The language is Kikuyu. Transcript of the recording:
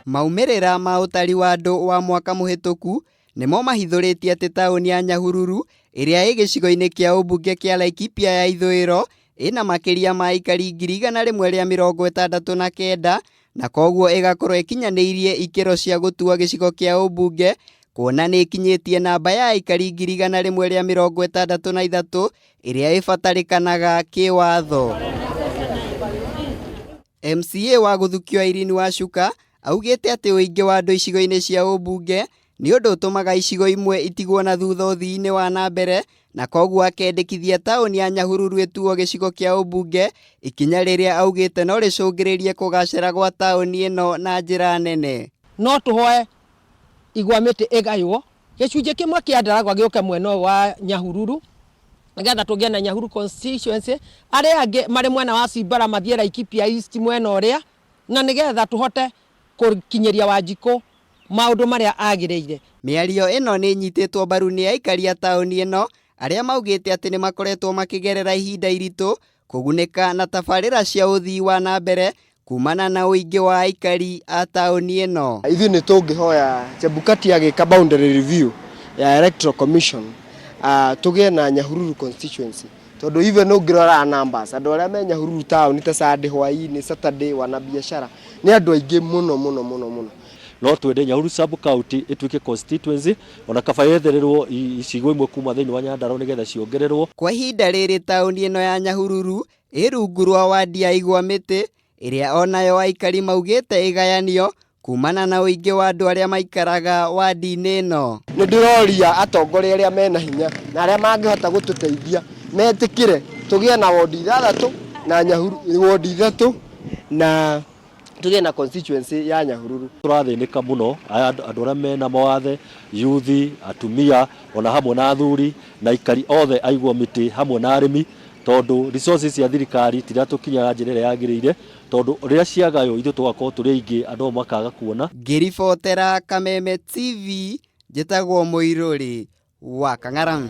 Maumĩrĩra ma ũtari wa andũ wa mwaka mũhĩtũku nĩmo mahithũrĩtie atĩ taũni ya Nyahururu ĩrĩa ĩ gĩcigo-inĩ kĩa ũmbunge kĩa Laikipia ya ithũĩro ĩna makĩria ma aikari 169,000 na koguo ĩgakorwo ĩkinyanĩirie ikĩro cia gũtua gĩcigo kĩa ũmbunge kuona nĩ ĩkinyĩtie namba ya aikari 163,000 ĩrĩa ĩbatarĩkanaga kĩwatho. MCA wa gũthukio Irene Wacuka augĩte atĩ ũingĩ wa andũ icigo-inĩ cia ũmbunge nĩ ũndũ ũtũmaga icigo imwe itigwo na thutha ũthii-inĩ wa na mbere na koguo akendekithia taũni ya Nyahururu ĩtuo gĩcigo kĩa ũmbunge, ikinya rĩrĩa augĩte no rĩcũngĩrĩrie kũgacĩra gwa taũni ĩno na njĩra nene. No tũhoe igwa mĩtĩ ĩgaywo, gĩcunjĩ kĩmwe kĩa Ndaragwa gĩũke mwena ũyũ wa Nyahururu, nĩgetha tũgĩe na Nyahururu constituency, arĩa angĩ marĩ mwena wa Simbara mathiĩ Laikipia East mwena ũrĩa, na nĩgetha tũhote kũkinyĩria Wanjikũ maũndũ marĩa agĩrĩire. Mĩario ĩno nĩ ĩnyitĩtwo mbaru nĩ aikari a taũni ĩno arĩa maugĩte atĩ nĩ makoretwo makĩgerera ihinda iritũ kũgunĩka na tabarĩra cia ũthii wa na mbere kumana na ũingĩ wa aikari a taũni ĩno. Ithuĩ nĩ tũngĩhoya Chebukati agĩka boundary review ya Electoral Commission tũgĩe na Nyahururu constituency tondũ even ũngĩrora numbers andũ arĩa me Nyahururu town ta Sunday hwaĩ-inĩ, Saturday wanabiashara nĩ andũ aingĩ mũno mũno mũno mũno. No twende Nyahururu sub county ĩtuĩke constituency ona kaba yethererwo icigo imwe kuma thĩinĩ wa Nyandarua nĩgetha ciongererwo. Kwa ihinda rĩrĩ taũni ĩno ya Nyahururu ĩ rungu rwa wadi ya Igwa Mĩtĩ ĩrĩa onayo aikari maugĩte ĩgayanio kumana na ũingĩ wa andũ arĩa maikaraga wadi-inĩ ĩno. Nĩ ndĩroria atongoria arĩa mena hinya na arĩa mangĩhota gũtũteithia metĩkĩre tũgĩe na wondi ithathatũ na Nyahururu, wondi ithatũ na tũgĩe na constituency ya Nyahururu. Tũrathĩnĩka mũno andũ arĩa mena mawathe, yuthi, atumia ona hamwe na athuri na aikari othe a Igwa Mĩtĩ hamwe na arĩmi tondũ resources cia thirikari itiratũkinyĩra na njĩra ĩrĩa yagĩrĩire tondũ rĩrĩa ciagaywo ithuĩ tũgakorwo tũrĩ aingĩ andũ ao makaga kuona. Ngĩribotera Kameme TV, njĩtagwo Mũirũrĩ wa Kang'ara.